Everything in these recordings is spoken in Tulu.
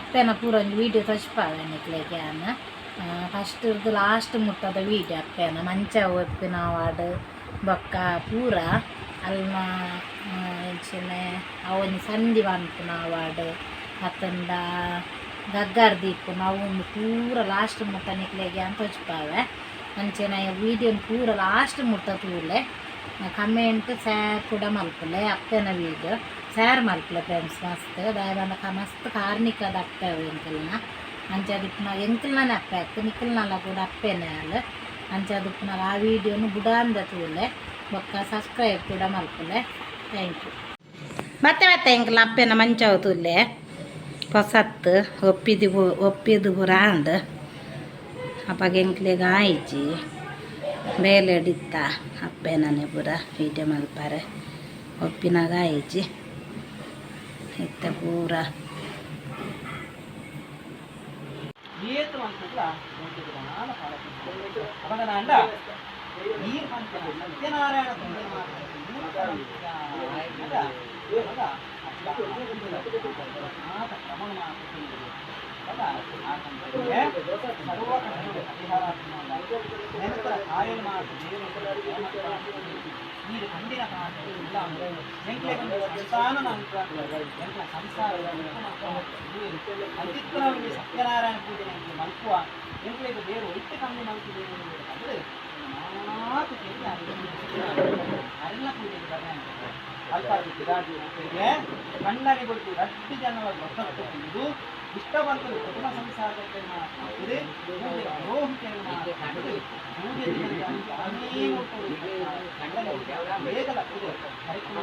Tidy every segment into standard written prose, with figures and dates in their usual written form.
ಅಪ್ಪೆನ ಪೂರ ಒಂಜಿ ವೀಡಿಯೋ ತೋಜಿಪಾವೆ ನಿಕ್ಲೆಗ್ ಯಾನ್. ಫಸ್ಟ್ ಇರ್ದ್ ಲಾಸ್ಟ್ ಮುಟ್ಟದ ವೀಡಿಯೋ ಅಪ್ಪೆನ ಮಂಚ ಒಪ್ಪಿನ ವಾರ್ಡ್ ಬೊಕ್ಕ ಪೂರ ಅಲ್ನ ಎಂಚಿನ ಅವೊಂಜಿ ಸಂಧಿ ಪನ್ಪುನ ವಾರ್ಡ್ ಅತ್ತಂಡ ಗಗ್ಗರ್ ದೀಪುನ ಅವು ಒಂದು ಪೂರ ಲಾಸ್ಟ್ ಮುಟ್ಟ ನಿಕ್ಲೆಗ್ ಯಾನ್ ತೋಜಿಪಾವೆ. ಅಂಚೆನೆ ವೀಡಿಯೋನ್ ಪೂರ ಲಾಸ್ಟ್ ಮುಟ್ಟ ತೂಲೆ, ಕಮೆಂಟ್ ಶೇರ್ ಕೂಡ ಮಲ್ಪುಲೆ. ಅಪ್ಪೆನ ವೀಡಿಯೋ ಶೇರ್ ಮಲ್ಪುಲೆ ಫ್ರೆಂಡ್ಸ್. ಮಸ್ತ್ ದಾಯೆ ಪಂಡ ಮಸ್ತ್ ಕಾರ್ಣಿಕದ ಅಪ್ಪೆ ಅವು ಎಂಕಲ್ನ. ಅಂಚಾದಿಪ್ಪುನ ಎಂಕಲ್ನನೆ ಅಪ್ಪೆ ಅತ್ತ್, ನಿಕಲ್ನಲ ಕೂಡ ಅಪ್ಪೆನೆ ಆಲ್. ಅಂಚಾದಿಪ್ಪುನಾಗ ಆ ವೀಡಿಯೋನು ಬುಡಾಂದೆ ತೂಲೆ ಬೊಕ್ಕ ಸಬ್ಸ್ಕ್ರೈಬ್ ಕೂಡ ಮಲ್ಪುಲೆ. Thank you. ಮತ್ತೆ ಮತ್ತೆ ಎಂಕಲ್ನ ಅಪ್ಪೆನ ಮಂಚವು ತೂಲೆ. ಪೊಸತ್ತು ಒಪ್ಪಿದು ಒಪ್ಪಿದು ಪೂರ ಆಂಡ್. ಅಪಗ ಎಂಕ್ಲೆಗ್ ಆಯ್ಜಿ, ಬೇಲೆಡಿತ್ತ ಅಪ್ಪೆನನೆ ಪೂರ ವೀಡಿಯೋ ಮಲ್ಪಾರೆ ಒಪ್ಪಿನಾಗ ಆಯ್ಜಿ. ಇತ್ತೆ ಪೂರ ಏತ್ ಮನ್ಪುಗ್ಲ ಎಂಕ್ಲೆಗ್ ದಾಲ ಫಲ ತಿಕ್ಕುಜಿ. ಅಪಗ ಈರ್ ಪನ್ಪಿನ ಸತ್ಯನಾರಾಯಣ ಪೂಜೆ ಮಾತ ಅಪಗ ಮಾತ ಕ್ರಮ ಮಾತ ಅಪಗ ಆ ಸಂದರ್ಭಕ್ಕೆ ಸರ್ವ ಕಷ್ಟದ ಪರಿಹಾರ ನೆನಪರ ಕಾಯಲು ಮಾತು ನೀರು ಕಂಡಿನ ಕಾಟ ಇಲ್ಲ. ಎಂಕ್ಲೆಗೊಂದು ಸಂತಾನ ಎಂಕ್ಲ ಸಂಸಾರ ಅಂತಿತ್ತನ ಒಂಜಿ ಸತ್ಯನಾರಾಯಣ ಪೂಜೆ ಎಂಕ್ಲೆ ಮಲ್ಪುವ, ಎಂಕ್ಲೆಗ್ ಬೇರು ಒಯ್ತು ಕಮ್ಮಿ ಮಲ್ತು ಬೇರು ಅಂದ್ರೆ ಮಾತು ಕೇಳಿ ಅರಿನ ಪೂಜೆಗೆ ಬರ್ರೆ ಅಲ್ಪ ಕಣ್ಣರಿ ಕೊಟ್ಟು ರಡ್ಡು ಜನರ ವ್ರತಕ್ಕೆ ಕುಂದು ಇಷ್ಟ ಬಂತು ಕುಟುಂಬ ಸಂಸಾರಕ್ಕೆ ಪೂಜೆ ಪುರೋಹಿತೆಯನ್ನು ಪೂಜೆ ಬೇಗಲ ಪೂಜೆ ಹರಿಕುಲ.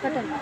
ಕಟ್ಟಲ್ಲ.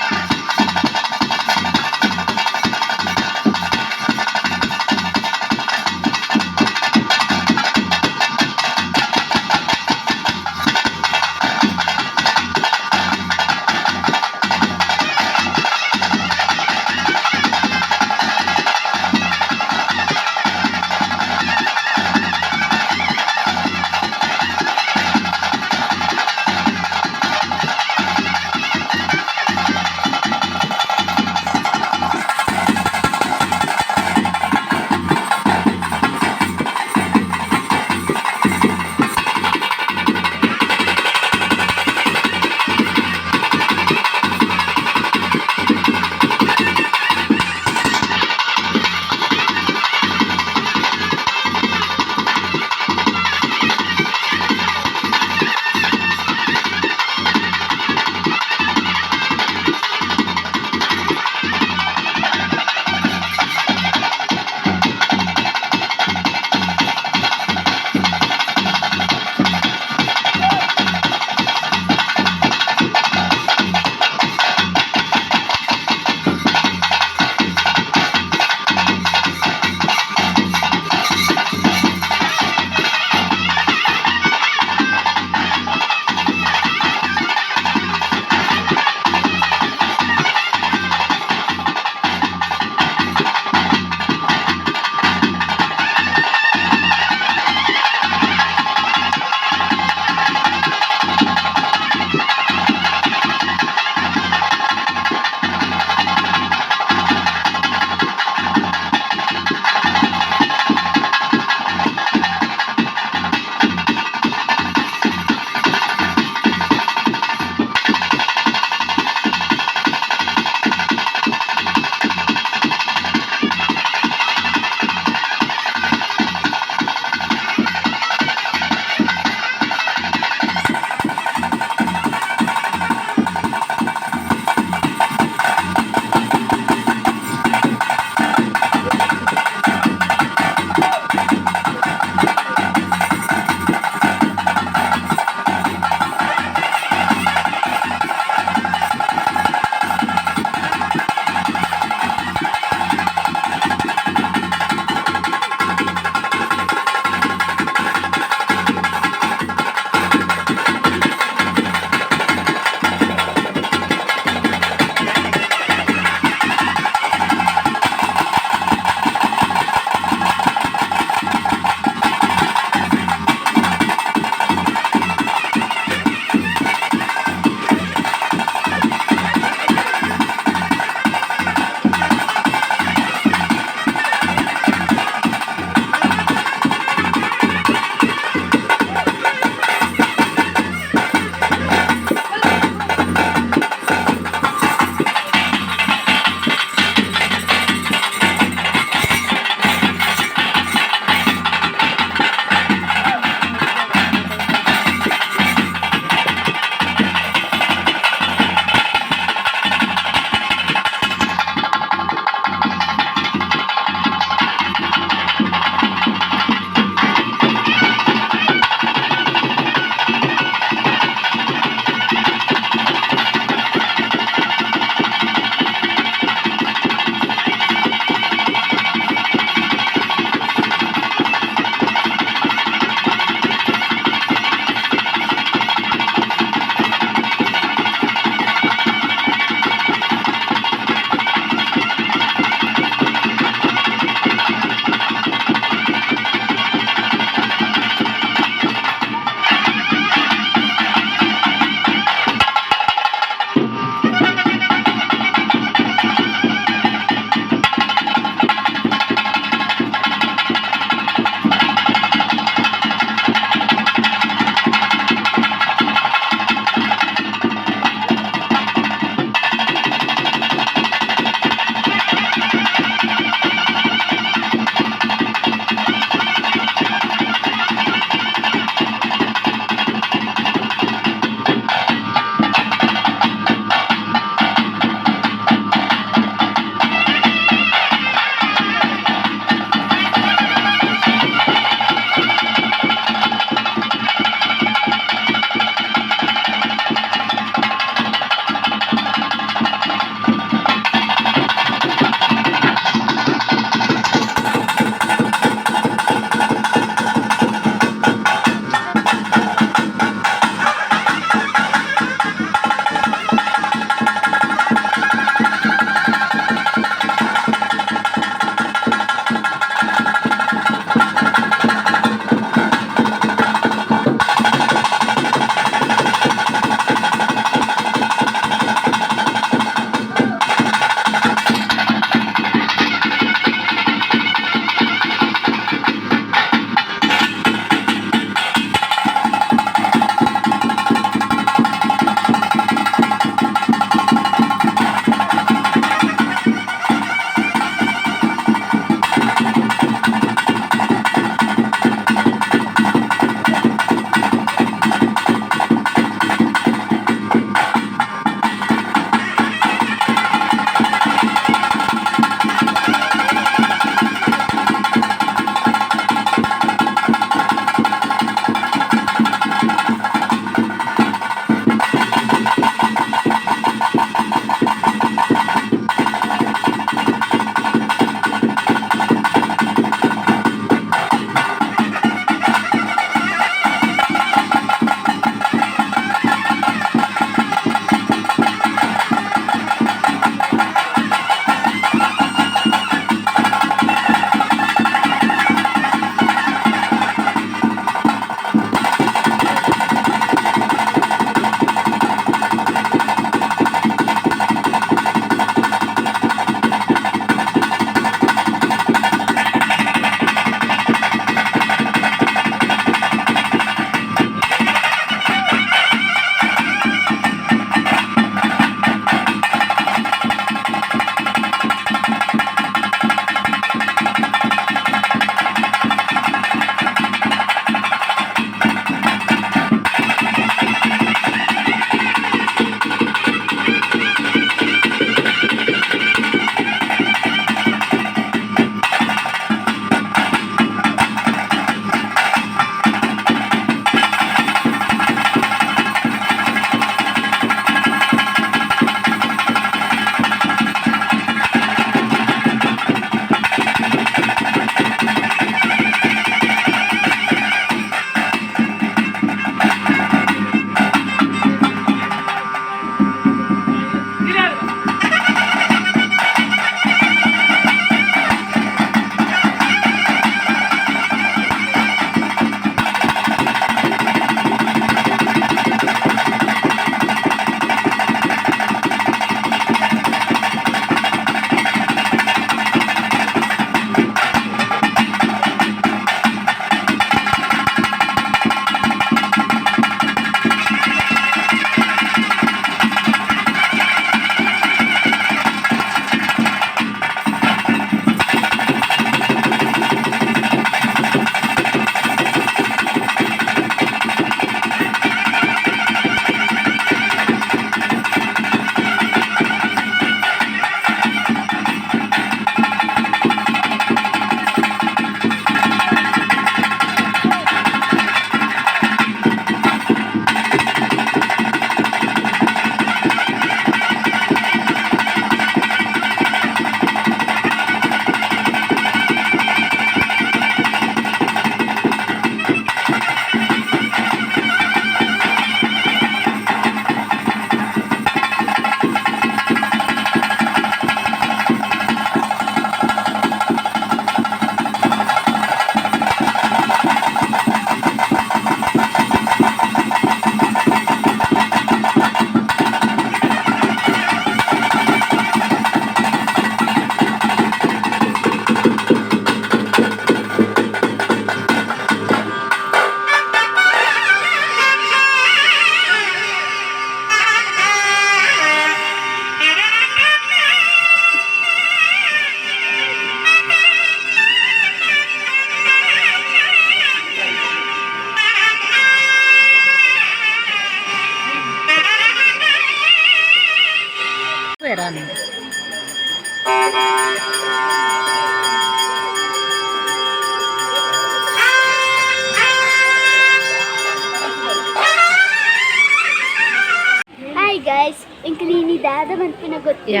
ದಾದ ಮನ್ಪಿನ ಗೊತ್ತಿಲ್ಲ.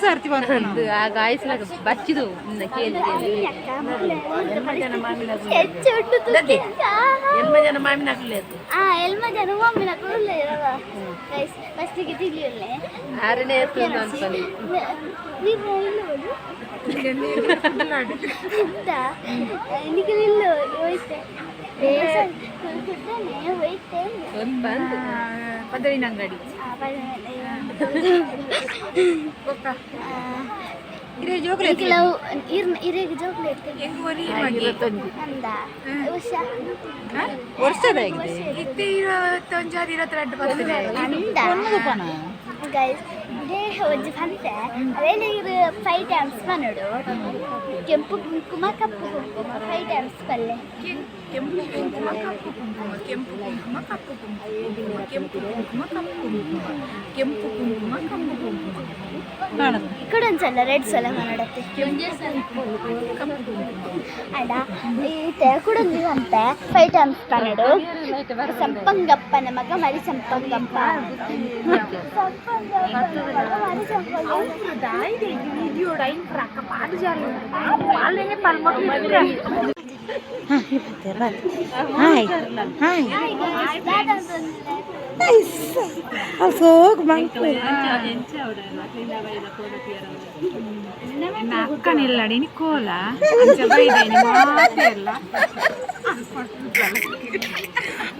ಸರ್ತಿ ಬಂತು. ಆ ಗಾಯಸ್ನಾಗ ಬಚ್ಚಿದು ಕೇಳಿ. ಅಕ್ಕ, ಮಕ್ಳು ಹೆಚ್ಚು ಉಂಟು ತುಕ್ಕೆ. ಎಲ್ಮ ಜನ ಮಾಮಿನಕ್లేదు. ಆ ಎಲ್ಮ ಜನ ಮಾಮಿನಕುಲು ಉಲ್ಲೆರ್. ಗೈಸ್, ಫಸ್ಟಿಗೆ ತಿಳಿಯಲ್ಲೇ. ಆರನೇ ಅನ್ಪಲಿ. ನೀರು ಇಲ್ಲೋಡು ಎಂತ ನಿಖಿಲ್ ಇಲ್ಲ ಹೋಯ್ತೆ ಕುಡ್ದಾನೆ ಹೋಯ್ತೆ. ಒಂದು ಬಂದು ಪದವಿನ ಅಂಗಡಿ. ಇರೇ ಜೋಕ್ಲೆ. ನಿಖಿಲ ಇರೇಗ ಜೋಕ್ಲೆ. ಹೆಂಗ್ ಒರಿ? ಅಂದ ವರ್ಷ. ವರ್ಷದ ಇತ್ತೆ 21 22 ಬರ್ತದೆ. ಅಂದ ಗೈಸ್, ದೇಹ ಒಂಜಿ ಪಂತೆ ಅವೇನೆ ಇರು ಫೈವ್ ಟೈಮ್ಸ್ ಪನೋಡು. ಕೆಂಪು ಕುಂಕುಮ, ಕಪ್ಪು ಕುಂಕುಮ, ಫೈವ್ ಟೈಮ್ಸ್ ಪಲ್ಲೆ. ಕೆಂಪು ಕುಂಕುಮ, ಕಪ್ಪು ಕುಂಕುಮ, ಕೆಂಪು ಕುಂಕುಮ, ಕಪ್ಪು ಕುಂಕುಮ, ಕೆಂಪು ಕುಂಕುಮ, ಕಪ್ಪು ಕುಂಕುಮ, ಕೆಂಪು ಕುಂಕುಮ, ಕಪ್ಪು ಕುಂಕುಮ. ಈ ಕಡೆ ಒಂದ್ಸಲ ರೆಡ್ ಸಲ ಪನೋಡತ್ತೆ. ಅಡ ಈತೆ ಕುಡೊಂಜಿ ಪಂತೆ, ಫೈವ್ ಟೈಮ್ಸ್ ಪನೋಡು. ಸಂಪಂಗಪ್ಪನ ಮಗ ಮರಿ ಸಂಪಂಗಪ್ಪ, ಸಂಪಂಗಪ್ಪನ ಮಗ ಮರಿ Sampangappa. Hi hi. Hi guys, ದಾದ ಅಂತಂದ್ರೆ ಸೋಕ್ ಮಂಕು. ಅಕ್ಕನಿಲ್ಲಡಿ ಕೋಲ ಮಾತೆಲ್ಲ.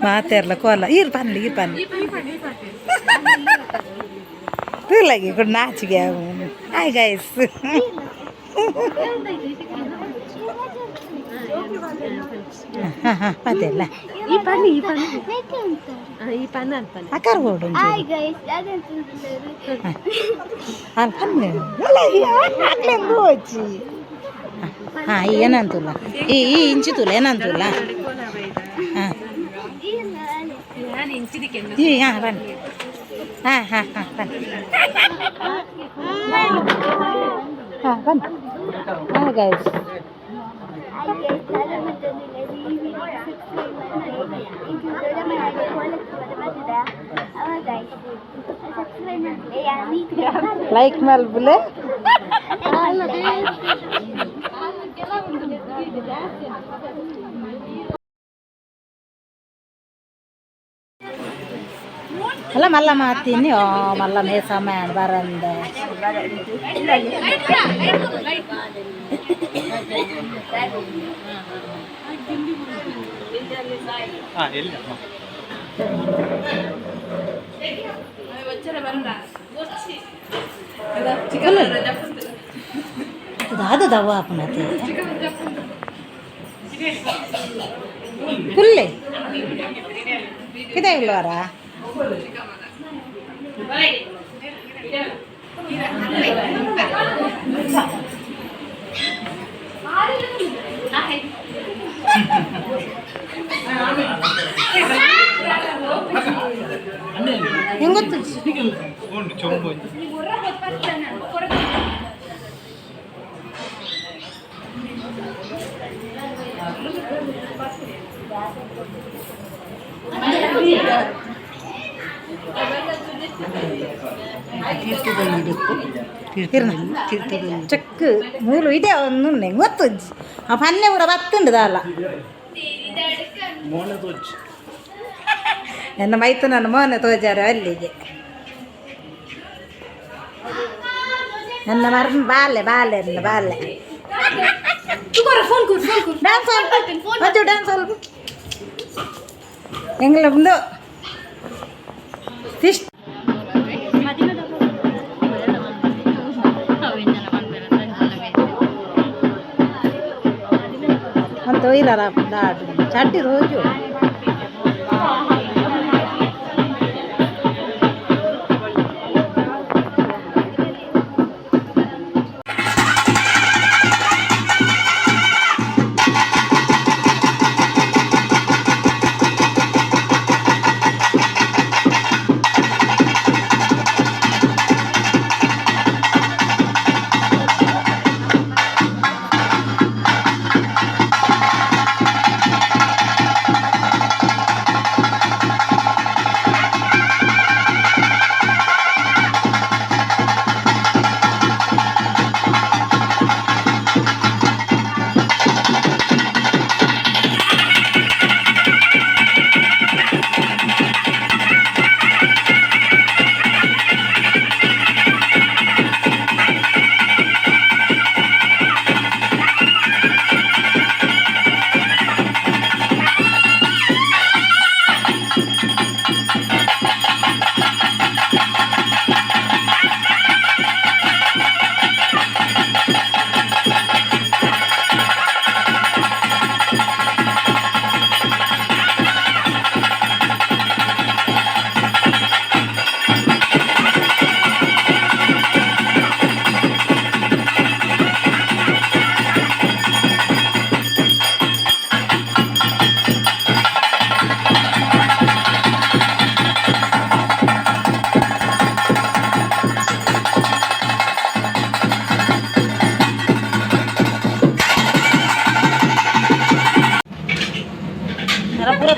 ಮಾತೆರ್ಲ ಕೋಲ. ಈರ್ ಪನ್ಲಿ, ಈರ್ ಪನ್ಲಿ. ತೂಲಾಗಿ ಕೂಡ ನಾಚಿಗೆ. Hi guys. ಹಾಂ ಹಾಂ, ಮತ್ತೆಲ್ಲ. ಈ ಪನ್ನಿ, ಈ ಪನ್ನಿ. ಮೇಕೆ ಉಂಟು. ಈ ಪನ್ನ ಅನ್ಪನಿ. ಅಕ್ಕಾರ ಬೋಡು. ಹಾಯ್ ಗೈಸ್, ದಾದ ಅಂತಂದ್ರೆ ಅಲ್ಲ ಪನ್ನಿ ಅಕ್ಲೆಂದು ಹೋಚಿ. ಹಾಂ, ಈ ಏನಂತುಲ್ಲ, ಈ ಈ ಇಂಚಿತುಲ್ಲ ಏನಂತುಲ್ಲ. ಹಾಂ. ಈ ಹಾಂ ಬನ್ನಿ. ಹಾಂ ಹಾಂ ಹಾಂ, ಬನ್ನಿ. ಹಾಂ ಬನ್ನಿ. ಹಾಂ ಗೈಸ್. ಹಾಯ್ ಗೈಸ್, ದಾದ ಅಂತಂದ್ರೆ ಈ ವಿಡಿಯೋ ಸಬ್ಸ್ಕ್ರೈಬ್ ಮಾಡಿ. ಇಂಚ ದೊಡ್ಡ ಮನೆಗೆ ಕೋಲಕ್ಕೆ ಬರ್ತದ ಅವ. ಗೈಸ್, ಸಬ್ಸ್ಕ್ರೈಬ್ ಮಾಡಿ ಯಾರು. ಲೈಕ್ ಮಲ್ಪುಲೆ. ಅಲ್ಲ ಮಲ್ಲ ಮಾತೀನಿ. ಓ ಮಲ್ಲ ಮೇ ಸಮಯ ಬರಂದೆ. ಹಾಂ, ಎಲ್ಲಿ? ದಾದ ದವ್ವ ಆಪುನತೆ ಕುಲ್ಲೆ ಇದೆ ಇಲ್ವಾರ? ಹೆಂಗ್ ಗೊತ್ತು? ಉಂಟು ಚೊಂಬು. ಚೆಕ್ ಮೂಲು ಇದೆ ಒಂದು ಗೊತ್ತು. ಆ ಪನ್ನೆ ಪೂರ ಬತ್ತುಂಡು ಅಲ್ಲ. ಮೋನೆ ತೋಚ್. ನನ್ನ ಮೈತು ನನ್ನ ಮೋನೆ ತೋಜಾರ ಅಲ್ಲಿಗೆ. ನನ್ನ ಮರ್ ಬಾಲೆ ಬಾಲೆ ನನ್ನ ಬಾಲೆ. ಡ್ಯಾನ್ಸ್ ಮಂಜು, ಡ್ಯಾನ್ಸ್ ಸ್ವಲ್ಪ ಎಂಗ್ಲ ಮುಂದು ಫಿಶ್. ಅಂತ ಒಯ್ಲಾರ ಚಡ್ಡಿ ರೋಜು.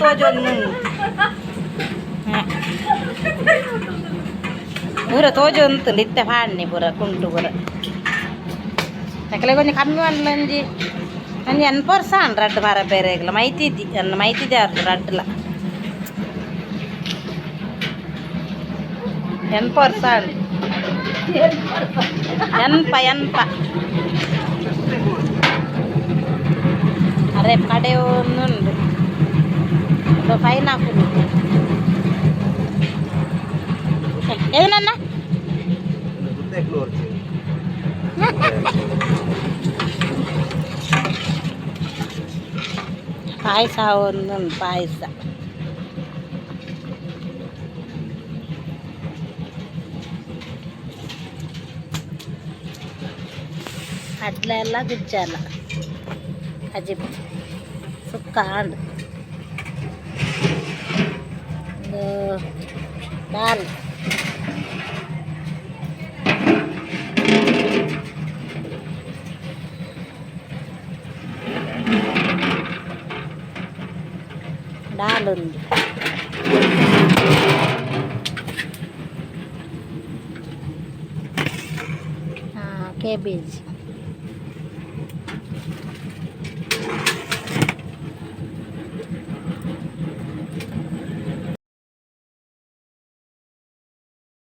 ತೋಜೊಂದು. ಪೂರ ತೋಜೊಂತು ಇತ್ತೆ ಪಾಡ್ನಿ ಪೂರ ಕುಂಟು ಪೂರ. ತಕಲೆ ಕೊಂಚ ಕಮ್ಮಿ ಒಂಜಿ ಒಂಜಿ ಎನ್ಪ ವರ್ಷ ಆಂಡ್ ರಡ್ಡ್ ಮರ ಬೇರೆಗ್ಲ ಮೈತಿದ್ದಿ ಎನ್ನ ಮೈತಿದ್ದೆ ಅರ್ದು ರಡ್ಡ್ಲ ಎನ್ಪ ವರ್ಷ ಆಂಡ್. ಎನ್ಪ ಎನ್ಪ. ಅರೆ ಕಡೆ ಒಂದುಂಡು ಪೈನಾಪಲ್ ಏನನ್ನ. ಪಾಯಸ ಒಂದುಂಡು ಪಾಯಸ. ಕಡಲೆ ಎಲ್ಲ ಗುಜ್ಜಲ್ಲ ಕಜಿಪು ಸುಕ್ಕ ಆಂಡ್. ಒಂದು ದಾಲ್ ದಾಲ್ ಉಂದು. ಕೇಬೇಜ್.